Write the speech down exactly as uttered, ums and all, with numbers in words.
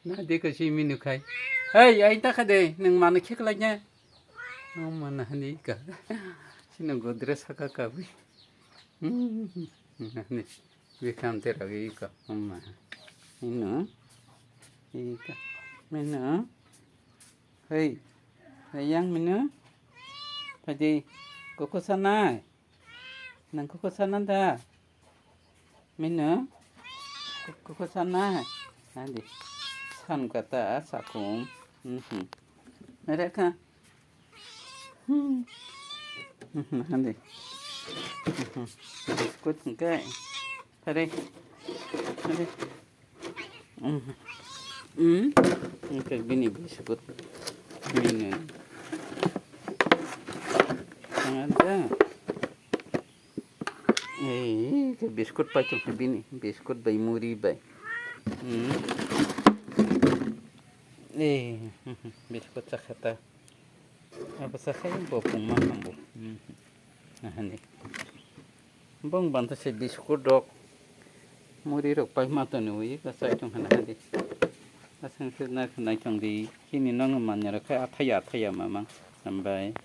Na de ko si minu khai. Hey, ai ta kha de, nang mano khek lai nya. Oh, mana hani ka. Sino godre saka ka bui. Hmm, hani. Bikam te ragi ka. Mama. Ino. Ika. Mino. Hey. Hey, yang mino. Tadi. Koko sanai. Nang koko sana da. Mino. Koko sana. Adi. San kata sakum. Mhm. Mereka. Hmm. Mhm, adi. Mhm. Biskut engke. Pare. Pare. Hmm. Hmm. Engke bini biskut. Bini. Ada. Eh, ke biskut pai chung bini. Biskut bai muri bai. Hmm. Eh, biskut chakhata. Abo sakhe bo pungma hambo. Hmm. Ahani. Bong banta se biskut rok. Muri rok pai ma to nui ka sai chung hana hadi. Asang se na khna chung di. Kini nang manya rok khai athaya athaya mamang. Hambai.